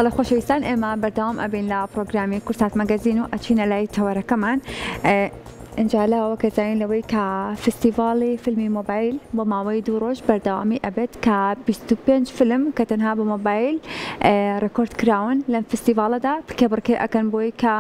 بەڵێ خۆشەویستان ئێمە بەردەوام ئەبین لە پرۆگرامی کورسات مەگەزین و ئەچینە لای تەوەرەکەمان ئینجا لەوە کە زانین لەوەی کە فستیڤاڵی فیلمی مۆبایل بۆ ماوەی دوو ڕۆژ بەردەوامی ئەبێت کە 25 فیلم کە تەنها بە مۆبایل ڕێکۆرد کراون لەم فستیڤاڵەدا کێبڕکێ ئەکەن بۆی کە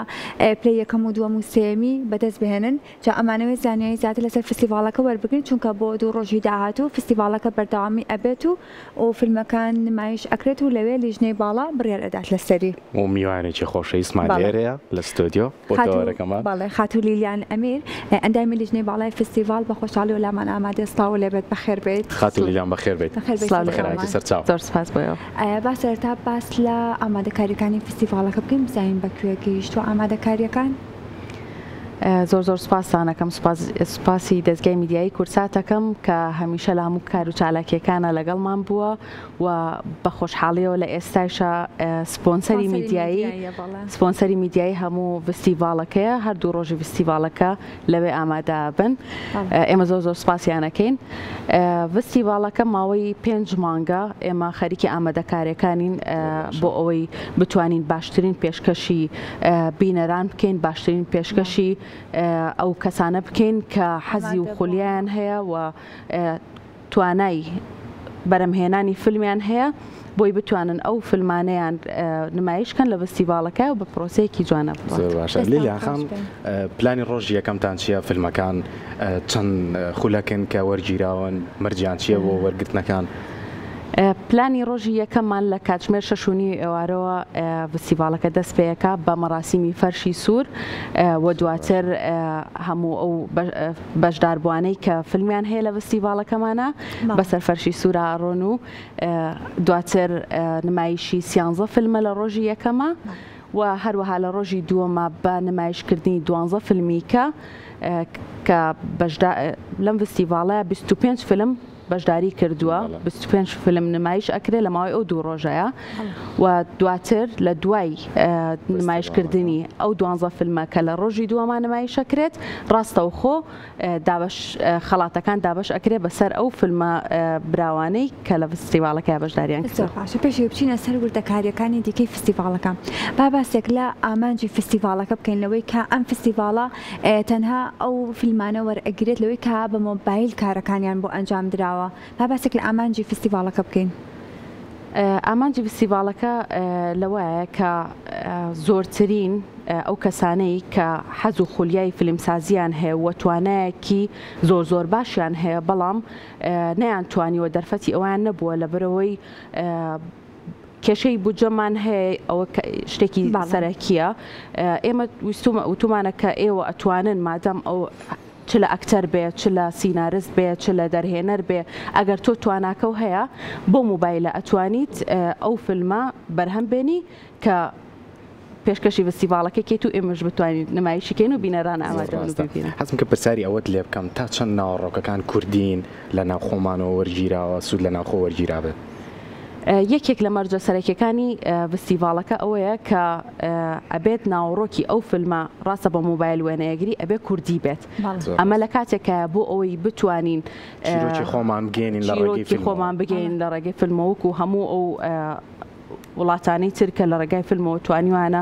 پلەی یەکەم و دووەم و سێیەمی بەدەست بهێنن جا ئەمانەوێت زانیاری زیاتر لەسەر فستیڤاڵەکە وەربگرین چونکە بۆ دوو ڕۆژی داهاتوو فستیڤاڵەکە بەردەوامی ئەبێت و و فیلمەکان نمایش ئەکرێت و لەوێ لیژنەی باڵا بڕیار ئەدات لەسەری. و میوانێکی خۆشەویستمان بەڵێ. لێرەیە لە ستۆدیۆ بۆ خاتوو تەوەرەکەمان. بەڵێ خاتوو لیلیان ئەمیر ئەندامی لیژنەی باڵای فستیڤاڵ بە خۆشحاڵیەوە لامان ئامادەیە سڵاوو لێبێت بەخێر بێیت. خاتوو لیلیان بەخێر بێیت. بەخێر بێیت سڵاو لە بەخێر ئێوە. هاتیت سەرچاو. زۆر سوپاس بۆ ئێوە. با سەرەتا باس لە ئامادەکاریەکانی فستیڤاڵەکە بکەین بزانین بە کوێ گەیشتووە ئامادەکاریەکان؟ زۆر زۆر سوپاستان ئەکەم سوپاسی دەزگای میدیایی کوردسات ئەکەم کە هەمیشە لە هەموو کار و چالاکیەکانە لەگەڵمان بووە و بە خۆشحاڵیەوە لە ئێستایشە سپۆنسەری میدیایی سپۆنسەری میدیایی هەموو ڤستیڤاڵەکەیە هەردوو ڕۆژی ڤستیڤاڵەکە لەوێ ئامادە بن ئێمە زۆر زۆر سوپاسیانەکەین ڤستیڤاڵەکە ماوەی پێنج مانگە ئێمە خەریکی ئامادەکاریەکانین بۆ ئەوەی بتوانین باشترین پێشکەشی بینەران بکەین، باشترین پێشکەشی ئەو کەسانە بکەین کە حەزی و خولیایان هەیە و توانای بەرەمهێنانی فیلمیان هەیە بۆی بتوانن ئەو فیلمانەیان نمایش کەن لە ڤستیڤاڵەکە و بە پرۆسەیەکی جوانە بڕوات. زۆر باشە لیلیان خان پلانی ڕۆژی یەکەمتان چییە؟ فیلمەکان چەند خولەکن کە وەرگیراون؟ مەرجیان چییە بۆ وەرگرتنەکان؟ پلانی ڕۆژی یەکەممان لە کاتژمێر شەش و نیو ئێوارەوە ڤستیڤاڵەکە دەست پێ ئەکا بە مەراسیمی فەرشی سوور و دواتر هەموو ئەو بەشداربووانەی کە فیلمیان هەیە لە ڤستیڤاڵەکەمانە بەسەر فەرشی سوورا ئەڕۆن و دواتر نمایشی سیانزە فیلمە لە ڕۆژی یەکەمە و هەروەها لە ڕۆژی دووەمە بە نمایشکردنی دوانزە فیلمی کە کە لەم ڤستیڤاڵە 25 فیلم بەشداری کردووە، 25 فیلم نمایش ئەکرێ لە ماوەی ئەو دوو ڕۆژەیە و دواتر لە دوای نمایشکردنی ئەو دوانزە فیلمە کە لە ڕۆژی دووەما نمایش ئەکرێت ڕاستەوخۆ دابەش خەڵاتەکان دابەش ئەکرێ بەسەر ئەو فیلمە براوانەی کە لە فستیڤاڵەکەیا بەشداریان زۆر کردووە. باشە پێش ئەوەی بچینە سەر وردەکارییەکانی دیکەی فستیڤاڵەکە با باسێک لە ئامانجی فستیڤاڵەکە بکەین لەوەی کە ئەم فستیڤاڵە تەنها ئەو فیلمانە وەرئەگرێت لەوەی کە بە مۆبایل کارەکانیان بۆ ئەنجام دراوە. با باسێک لە ئامانجی فستیڤاڵەکە بکەین. ئامانجی فستیڤاڵەکە لەوەیە کە زۆرترین ئەو کەسانەی کە حەز و خولیای فیلمسازیان هەیە و توانایەکی زۆر زۆر باشیان هەیە بەڵام نەیانتوانیوە دەرفەتی ئەویان نەبووە لەبەرئەوەی کێشەی بودجەمان هەیە ئەوە شتێکی سەرەکیە ئێمە ویستومە وتومانە کە ئێوە ئەتوانن مادام ئەو چ لە ئەکتەر بێ چ لە سینارست بێ چ لە دەرهێنەر بێ ئەگەر تۆ تواناکەو هەیە بۆ موبایلە ئەتوانیت ئەو فیلمە بەرهەم بێنی کە پێشکەشی ڤستیڤاڵەکەی کەیت و ئێمەش بتوانین نمایشی کەین و بینەران زۆر ئامادەبن و ڕاستە. بیبینن. حەزم کرد پرسیاری ئەوەت لێ بکەم تا چەند ناوەڕۆکەکان کوردین لە ناوخۆمانەوە وەرگیراوە سوود لە ناوخۆ وەرگیرابێت؟ یەکێک لە مەرجە سەرەکیەکانی ڤستیڤاڵەکە ئەوەیە کە ئەبێت ناوەڕۆکی ئەو فیلمە ڕاستە بە مۆبایل وێنەیەگری ئەبێ کوردی بێت. زۆر ئەمە ڕاستە. لە کاتێکایە بۆ ئەوەی بتوانین چیرۆکی خۆمان بگەیەنین لە ڕێگەی چیرۆکی فیلمەوە. خۆمان بگەیەنین لە ڕێگەی فیلمەوە وەکوو هەموو ئەو وڵاتانەی تر کە لە ڕێگای فیلمەوە توانیوانە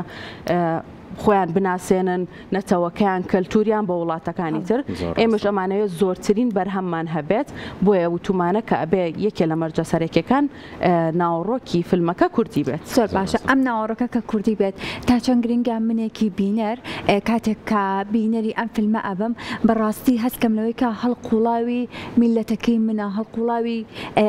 خۆیان بناسێنن نەتەوەکەیان کەلتوریان بە وڵاتەکانی تر ئێمەش ئەمانەوێت زۆرترین بەرهەممان هەبێت بۆیە وتومانە کە ئەبێ یەکێ لە مەرجە سەرەکیەکان ناوەڕۆکی فیلمەکە کوردی بێت. زۆر باشە ئەم ناوەڕۆکە کە کوردی بێت تا چەند گرنگە منێکی بینەر کاتێک کە بینەری ئەم فیلمە ئەبم بەڕاستی هەست کەم لەوەی کە هەڵقوڵاوی میللەتەکەی منە هەڵقوڵاوی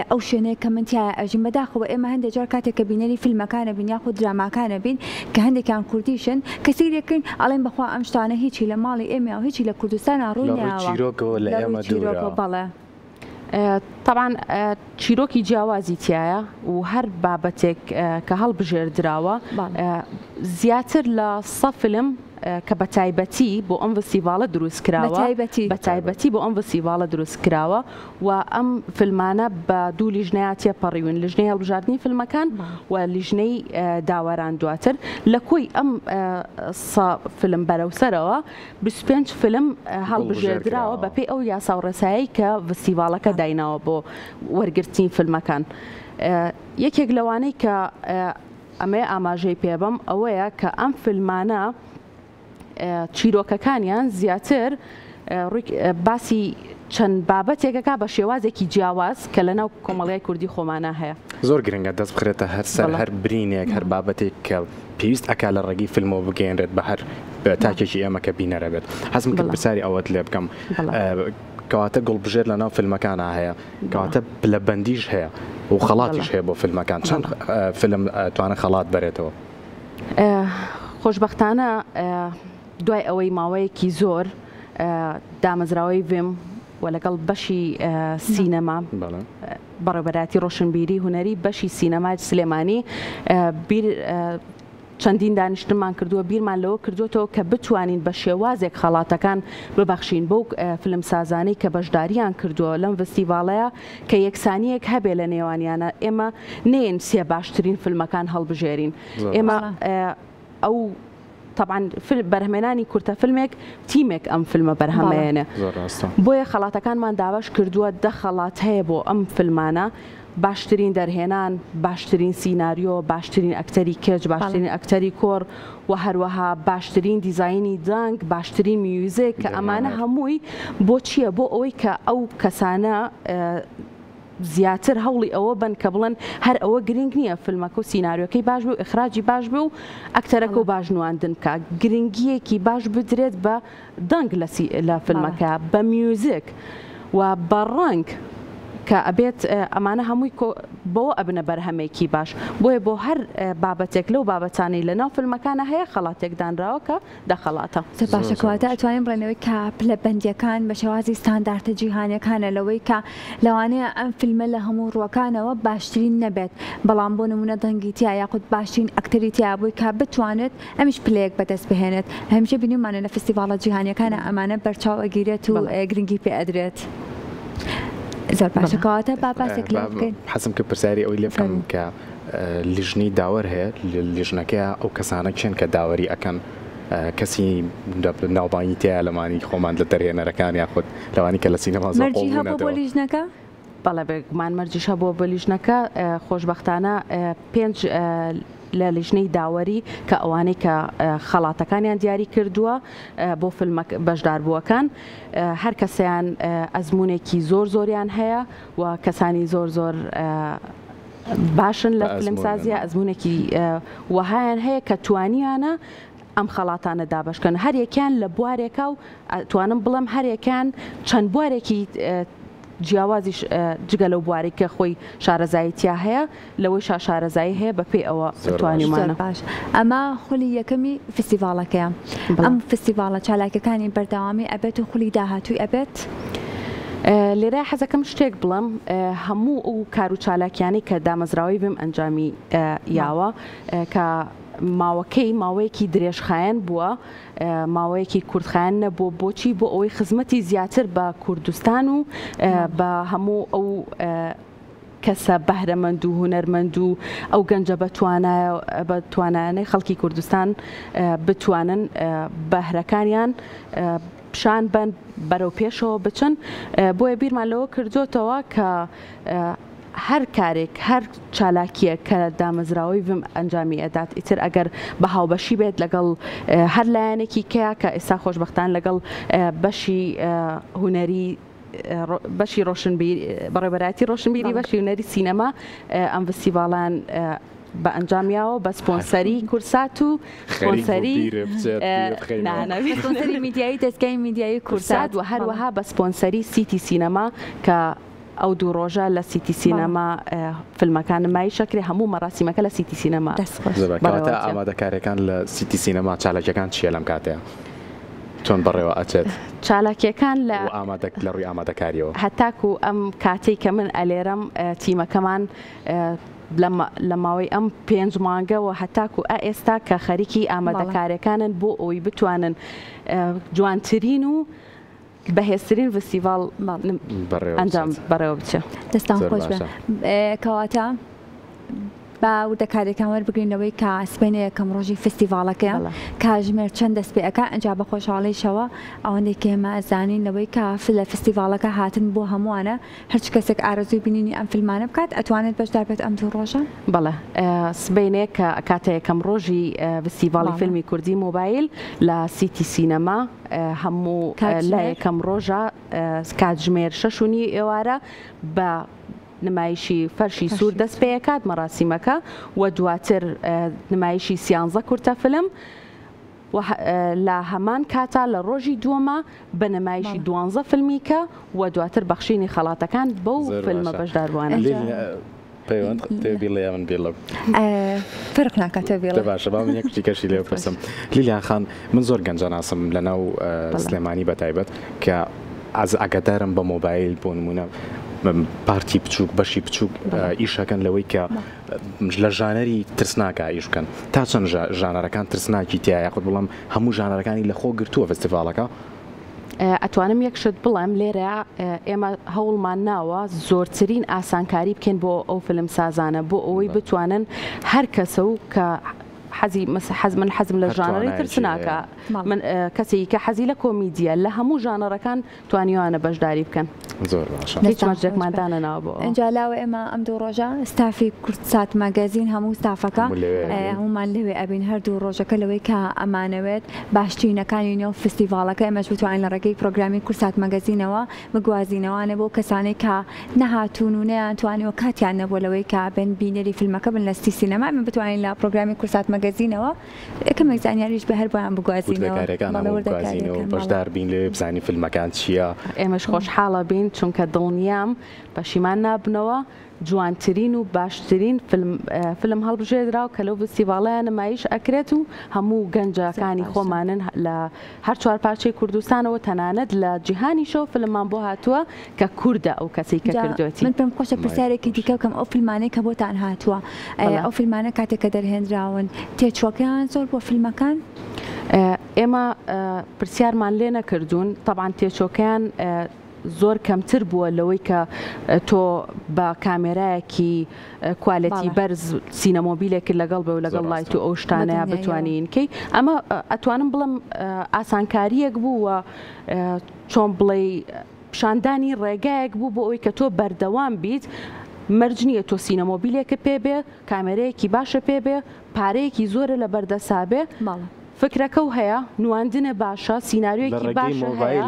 ئەو شوێنەیە کە من تیایا ئەژیم بەداخەوە ئێمە هەندێک جار کاتێک کە بینەری فیلمەکان ئەبین یاخود دراماکان ئەبین کە هەندێکیان کوردیشن کە سەیرێکەین ئەڵێن بەخوا ئەم شتانە هیچی لە ماڵی ئێمە و هیچی لە کوردستانا ڕووی لە ڕووی نەیاوە چیرۆکەوە لە لە ڕووی ئێمە دوورە. چیرۆکەوە بەڵێ. تەبعەن چیرۆکی جیاوازی تیایە و هەر بابەتێک کە هەڵبژێردراوە زیاتر لە سە فیلم کە بە تایبەتی بۆ ئەم ڤستیڤاڵە دروست کراوە بە تایبەتی بۆ ئەم ڤستیڤاڵە دروست کراوە و ئەم فیلمانە بە دوو لیژنەیا تێپەڕیون لیژنەی هەڵبژاردنی فیلمەکان و لیژنەی داوەران دواتر لە کۆی ئەم سە فیلم بەرەو سەرەوە 25 فیلم هەڵبژێردراوە بەپێی ئەو یاسا و ڕێسایەی کە ڤستیڤاڵەکە دایناوە بۆ وەرگرتنی فیلمەکان یەکێک لەوانەی کە ئەمەیە ئاماژەی پێبەم ئەوەیە کە ئەم فیلمانە چیرۆکەکانیان زیاتر باسی چەند بابەتێکەکە بە شێوازێکی جیاواز کە لە ناو کۆمەڵگای کوردی خۆمانە هەیە. زۆر گرنگە دەست بخرێتە هەر سەر هەر برینێک هەر بابەتێک کە پێویست ئەکا لە ڕێگەی فیلمەوە بگەیەنرێت بە هەر تاکێکی ئێمە کە بینەرە بێت. حەزم کرد پرسیاری ئەوەت لێ بکەم کەواتە گوڵبژێر لە ناو فیلمەکانا هەیە کەواتە پلەبەندیش هەیە و خەڵاتیش هەیە بۆ فیلمەکان چەند فیلم توانە خەڵات بەرێتەوە؟ خۆشبەختانە دوای ئەوەی ماوەیەکی زۆر دامەزراوەی ڤیم و لەگەڵ بەشی سینەما بەڕێوەبەرایەتی ڕۆشنبیری هونەری بەشی سینەمای سلێمانی بیر چەندین دانیشتنمان کردووە بیرمان لەوە کردوێتەوە کە بتوانین بە شێوازێک خەڵاتەکان ببەخشین بەو فیلمسازانەی کە بەشداریان کردووە لەم ڤستیڤاڵەیە کە یەکسانیەک هەبێ لە نێوانیانە ئێمە نێن سێ باشترین فیلمەکان هەڵبژێرین ئێمە ئەو تەبعەن بەرهەمێنانی کورتە فیلمێک تیمێک ئەم فیلمە بەرهەمەیەنێ بۆیە خەڵاتەکانمان دابەش کردووە دە خەڵات هەیە بۆ ئەم فیلمانە باشترین دەرهێنان باشترین سیناریۆ باشترین ئەکتەری کچ باشترین ئەکتەری کوڕ و هەروەها باشترین دیزاینی دەنگ باشترین میوزیک کە ئەمانە هەمووی بۆ چییە بۆ ئەوەی کە ئەو کەسانە زیاتر هەوڵی ئەوە بن کە بڵێن هەر ئەوە گرنگ نییە فیلمەکە و سیناریۆکەی باش بێ و ئیخراجی باش بێ و ئەکتەرەکە و باش نواندن بکا، گرنگییەکی باش بدرێت بە دەنگ لە سی لە فیلمەکە، بە میوزیک و بە ڕەنگ کە ئەبێت ئەمانە هەمووی کۆ بەوە ئەبنە بەرهەمێکی باش، بۆیە بۆ هەر بابەتێک لەو بابەتانەی لەناو فیلمەکانا هەیە خەڵاتێک دانراوە کە دە خەڵاتە. زۆر باشە کەواتە ئەتوانین بڵێین لەوەی کە پلە بەندیەکان بە شێوازی ستاندارتە جیهانیەکانە لەوەی کە لەوانەیە ئەم فیلمە لە هەموو ڕووەکانەوە باشترین نەبێت بەڵام بۆ نمونە دەنگی تیا یاخود باشترین ئەکتەری تیا بووی کە بتوانێت ئەمیش پلەیەک بەدەست بهێنێت هەمیشە بینیومانە لە فستیڤاڵە جیهانیەکانە ئەمانە بەرچاو ئەگیرێت و گرنگی پێ ئەدرێت زۆر باشە کەواتە با باسێک لەوە بکەین. حەزم کرد پرسیاری ئەوەی لێ بکەم کە لیژنەی داوەر هەیە لە لیژنەکەیا ئەو کەسانە کێن کە داوەری ئەکەن کەسی ناوبانگی تیایە لەمانی خۆمان لە دەرهێنەرەکان یاخود لەوانی کە لە سینەما زۆر مەرجی هەبووە بۆ قوڵبوونەتەوە؟ لیژنەکە؟ بەڵێ بێگومان مەرجیش هەبووە بۆ لیژنەکە خۆشبەختانە پێنج لە لیژنەی داوەری کە ئەوانەی کە خەڵاتەکانیان دیاری کردووە بۆ فیلمە بەشداربووەکان هەر کەسیان ئەزموونێکی زۆر زۆریان هەیە و کەسانی زۆر زۆر باشن لە فیلمسازیە ئەزمونێکی وەهایان هەیە کە توانیانە ئەم خەڵاتانە دابشکەن هەرێکیان لە بوارێکا و توانم بڵێم هەرێکیان چەند بوارێکی جیاوازیش جگە لەو بوارێک کە خۆی شارەزایی تیا هەیە لەوەی شا شارەزایی هەیە بەپێی ئەوە توانیمانە. باش ئەمە خولی یەکەمی فستیڤاڵەکەیە ئەم فستیڤاڵە چالاکیەکانی بەردەوامی ئەبێت و خولی داهاتووی ئەبێت؟ لێرە حەزەکەم شتێک بڵێم هەموو ئەو کار و چالاکیانەی کە دامەزراوەی ڤیم ئەنجامی یاوە کە ماوەکەی ماوەیەکی درێژخایەن بووە ماوەیەکی کورتخایەن نەبووە بۆچی بۆ ئەوەی خزمەتی زیاتر بە کوردستان و بە هەموو ئەو کەسە بەهرەمەند و هونەرمەند و ئەو گەنجە بە توانایانەی خەڵکی کوردستان بتوانن بەهرەکانیان پیشان بەن بەرەو پێشەوە بچن بۆیە بیرمان لەوە کردوتەوە کە هەر کارێک هەر چالاکیە کە دامەزراوەی ڤم ئەنجامی ئەدات ئیتر ئەگەر بە هاوبەشی بێت لەگەڵ هەر لایەنێکی کەیا کە ئێستا خۆشببختان لەگەڵ بەشی هونەری بەشی ڕۆشنبیر بەڕێوەبەرایەتی ڕۆشنبیری بەشی هونەری سینەما ئەم فستیڤاڵان بە ئەنجام یاوە بە سپۆنسەری کورسات و سپۆنسەری سپۆنسەری میدیایی دەزگای میدیایی کورسات و هەروەها بە سپۆنسەری سیتی سینەما کە ئەو دوو ڕۆژە لە سیتی سینەما فیلمەکان نمایش ئەکرێ هەموو مەراسیمەکە لە سیتی سینەما دەست خۆش. کەواتە ئامادەکاریەکان لە سیتی سینەما چالاکیەکان چیە لەم کاتەیە؟ چۆن بەڕێوە ئەچێت؟ چالاکیەکان لە و ئامادە لە ڕووی ئامادەکاریەوە. هەتاکو ئەم کاتەی کە من ئەلێرەم تیمەکەمان لە ماوەی ئەم پێنج مانگەوە هەتاکو ئە ئێستا کە خەریکی ئامادەکارەکانن بۆ ئەوەی بتوانن جوانترین و بەهێزترین ڤستیڤاڵ ئەنجام بەڕێوە بچێ. دەستان خۆش بێ. کەواتە. با وردەکاریەکان وەربگرین لەوەی کە سبەینێ یەکەم ڕۆژی فستیڤاڵەکەیە کاژمێر چەند دەست پێ ئەکا ئینجا بە خۆشحاڵیشەوە ئەوەندەی کە ئێمە ئەزانین لەوەی کە لە فستیڤاڵەکە هاتن بۆ هەمووانە هەرچ کەسێک ئارەزووی بینینی ئەم فیلمانە بکات ئەتوانێت بەشدار بێت ئەم دوو ڕۆژە؟ بەڵێ سبەینێ کە ئەکاتە یەکەم ڕۆژی فستیڤاڵی فیلمی کوردی مۆبایل لە سیتی سینەما هەموو لە یەکەم ڕۆژە کاتژمێر 6:30 ئێوارە بە نمایشی فەرشی سوور دەست پێکات مەراسیمەکە و دواتر نمایشی سیانزە کورتە فیلم و لە هەمان کاتا لە ڕۆژی دووەما بە نمایشی دوانزە فیلمی کە و دواتر بەخشینی خەڵاتەکان بەو فیلمە بەشداربووانە. پەیوەند تێ بیڵێ یا من بیڵێم؟ فەرق ناکات تۆ بیڵێ. باشە با من یەک شتی کەشی لێ بپرسم. لیلیان خان من زۆر گەنجە ناسم لە ناو سلێمانی بە تایبەت کە ئەز ئاگادارم بە مۆبایل بۆ نمونە پارتی بچووک بەشی بچووک ئیشەکەن لەوەی کە لە ژانەری ترسناکا ئیش بکەن تا چەند ژانەرەکان ترسناکی تیا یاخود بڵێم هەموو ژانەرەکانی لە خۆ گرتووە فستیڤاڵەکە؟ ئەتوانم یەک شت بڵێم لێرە ئێمە هەوڵمان ناوە زۆرترین ئاسانکاری بکەین بۆ ئەو فیلم سازانە بۆ ئەوەی بتوانن هەر کەسە و کە حەزی حەز من حەزم لە ژانەری ترسناکە من کەسێکی کە حەزی لە کۆمیدیە لە هەموو ژانەرەکان توانیویانە بەشداری بکەن. زۆر باشە. هیچ مەرجێکمان دانەناوە بۆ ئەوە. ئینجا لاوە ئێمە ئەم دوو ڕۆژە ستافی کوردسات ماگەزین هەموو ستافەکە هەموومان لەوێ ئەبین هەردوو ڕۆژەکە لەوەی کە ئەمانەوێت باشترینەکانی نێو فستیڤاڵەکە ئێمەش بتوانین لە ڕێگەی پرۆگرامی کوردسات مەگەزینەوە بگوازینەوانێ بۆ کەسانەی کە نەهاتوون و نەیانتوانیوە کاتیان نەبووە لەوەی کە بێن بینەری فیلمەکە بن لە ستی سینەما ئێمە بتوانین لە پرۆگرامی کوردسات مەگەزینەوە کەمێک زانیاریش بە هەر بۆیان بگوازینەوە. وردەکاریەکان هەموو بگوازینەوە و بەشدار بین لەوێ بزانین فیلمەکان چییە. ئێمەش خۆشحاڵە بین چونکە دڵنیام پەشیمان نابنەوە جوانترین و باشترین فیلم فیلم هەڵبژێردراو کە لەو ڤستیڤاڵەیا نمایش ئەکرێت و هەموو گەنجەکانی خۆمانن لە هەر چوار پارچەی کوردستانەوە تەنانەت لە جیهانیشەوە فیلممان بۆ هاتووە کە کوردە ئەو کەسەی کە جا کردوێتی. من پێم خۆشە پرسیارێکی دیکە بکەم ئەو فیلمانەی کە بۆتان هاتووە بەڵێ. ئەو فیلمانە کاتێک کە دەرهێنراون تێچووەکەیان زۆر بووە فیلمەکان؟ ئێمە پرسیارمان لێ نەکردوون تەبعەن تێچۆکەیان زۆر کەمتر بووە لەوەی کە تۆ بە کامێرایەکی کوالێتی بەرز سینەمۆبیلێکت لەگەڵ بێ و لەگەڵ light و ئەو شتانەیە بتوانین کەی ئەمە ئەتوانم بڵێم ئاسانکارییەک بوو و چۆن بڵێی پیشاندانی ڕێگایەک بوو بۆ ئەوەی کە تۆ بەردەوام بیت مەرج نییە تۆ سینەمۆبیلێکت پێ بێ کامێرەیەکی باشە پێ بێ پارەیەکی زۆرە لە بەردەسا بێ فکرەکە و هەیە نواندنە باشە سیناریۆیەکی باشە هەیە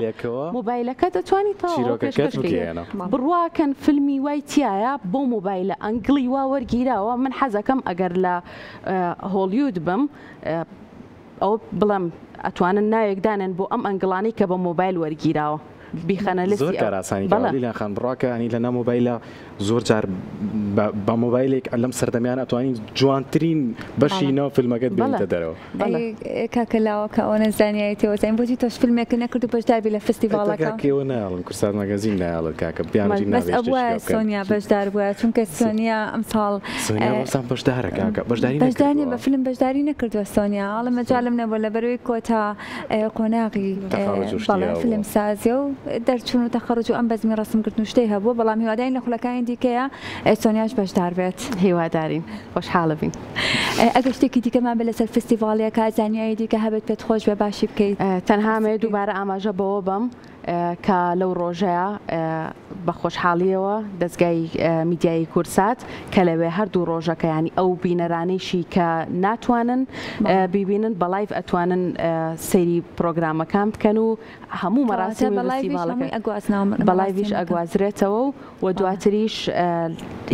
مۆبایلەکەت ئەتوانی تەواو پێشکەش کەی بڕواکەن فیلمی وای تیایە بۆ مۆبایلە angle ی وا وەرگیراوە من حەزەکەم ئەگەر لە هۆڵیود بم ئەوە بڵێم ئەتوانن ناوێک دانێن بۆ ئەم angle انەی کە بە مۆبایل وەرگیراوە بیخەنە زۆر لیستی ئەو کارئاسانی کراوە بەڵێ. لیلیان خان بڕواکە ینی لەناو مۆبایلە زۆر جار بە بە مۆبایلێک لەم سەردەمیانە ئەتوانی جوانترین بەشی بەڵێ. ناو فیلمەکەت بەڵێ بێنیتە دەرەوە. بەڵێ. ئەی کاکە لاوە کە ئەوەنە زانیاری تێوە زانین بۆچی تۆش فیلمێکت نەکرد و بەشدار بی لە ئێ فستیڤاڵەکە؟ کاکە ئێوە نایەڵن کوردسات ماگەزین نایەڵێت کاکە بیانجی بەس نابێ شتێکی ئەبوایە لێ بکەن. سۆنیا بەشدار بوایە چونکە سۆنیا ئەمساڵ سۆنیا وەبزانم بەشدارە کاکە بەشداری بەشدار نیە نەکردووە؟ بە فیلم بەشداری نەکردووە سۆنیا ئەڵێ مەجالم نەبووە لەبەرئەوەی کۆتا قۆناغی تەخەڕوج و شتی بەڵێ هەبووە. فیلم سازیە و دەرچوون و تەخەڕوج و ئەم بەزمی ڕەسم گرتن و شتەی هەبووە بەڵام هیوادارین لە خولەکانی دیکەیە سۆنیاش بەشدار بێت. هیوادارین خۆشحاڵە بین. ئەگەر شتێکی دیکەمان بێت لەسەر فستیڤاڵیەکە زانیاری دیکە هەبێت پێت خۆش بێ باشی بکەیت. تەنها ئەمەوێت دووبارە ئاماژە بەوە بەم کە لەو ڕۆژەیا بە خۆشحاڵییەوە دەزگای میدیایی کوردسات کە لەوێ هەردوو ڕۆژەکە یانی ئەو بینەرانەیشی کە ناتوانن بیبینن بە live ئەتوانن سەیری پرۆگرامەکان بکەن و هەموو مەراسیمی فستیڤاڵەکە بە live یش ئەگوازرێتەوە و دواتریش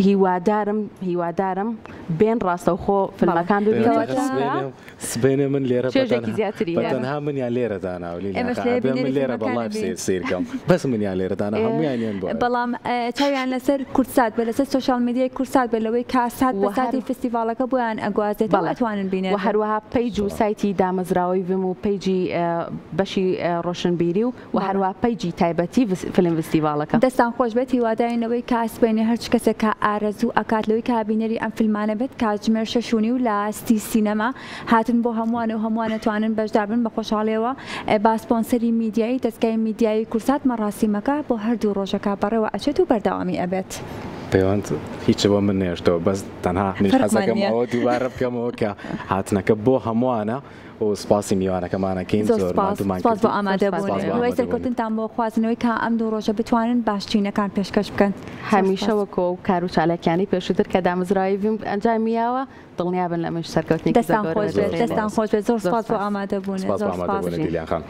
هیوادارم هیوادارم بێن ڕاستەوخۆ فیلمەکان ببینن. سبەینێ من لێرە چێژێکی زیاتری هەیە. بەتەنها منیان لێرە دانا و لیلا ئێمەش خان لێ ئەبێ من بینەری لێرە بە فیلمەکانە live بین. سەیر سەیر کەم بەس منیان لێرە دانا هەموویان یەن بۆ ئێ. بەڵام چاویان لەسەر کوردسات بێ لەسەر social media ی کوردسات بێ لەوەی کا سات بە وە هەر ساتی فستیڤاڵەکە بۆیان ئەگوازێتەوە بەڵێ ئەتوانن وە بینەر بن. هەروەها page و سایتی دامەزراوەی ڤم و page ی بەشی ڕۆشنبیری و وە بەڵێ. هەروەها page ی تایبەتی فیلم فستیڤاڵەکە. دەستان خۆش بێت هیوادارین لەوەی کا سبەینێ هەرچ کەسێک کا ئارەزوو ئەکات لەوەی کا بینەری ئەم فیلمانە بێت کاتژمێر شەش و نیو لە ستی سینەما هاتن بۆ هەمووانە و هەمووان ئەتوانن بەشدار بن بە خۆشحاڵیەوە با سپۆنسەری میدیایی دەزگای میدیایی کوردسات مەڕاسیمەکە بۆ هەردوو ڕۆژەکە بەڕێوە ئەچێت و بەردەوامی ئەبێت. پەیوەند هیچ بۆ من نێشتەوە بەس تەنها منیش حەزەکەم ئەوە دووبارە بکەمەوە کە هاتنەکە بۆ هەمووانە و سپاسی میوانەکەمانەکەین زۆر سپاس سپاس بۆ ئامادەبوون هیوای سەرکەوتنتان بۆ خوازنەوەی کە ئەم دوو ڕۆژە بتوانن باشترینەکان پێشکەش بکەن. هەمیشە وەکو ئەو کار و چالاکیانەی پێشووتر کە دامەزراوەی ڤیم ئەنجامی یاوە دڵنیابن لەمەیش سەرکەوتنێکی زۆر دەستان گەورە خۆش بێت بەدەست دەستان دێنین. خۆش بێت زۆر زۆر سپاس بۆ سپاس ئامادەبوونت سپاس بۆ زۆر سپاس. ئامادەبوونت دیلیان خان.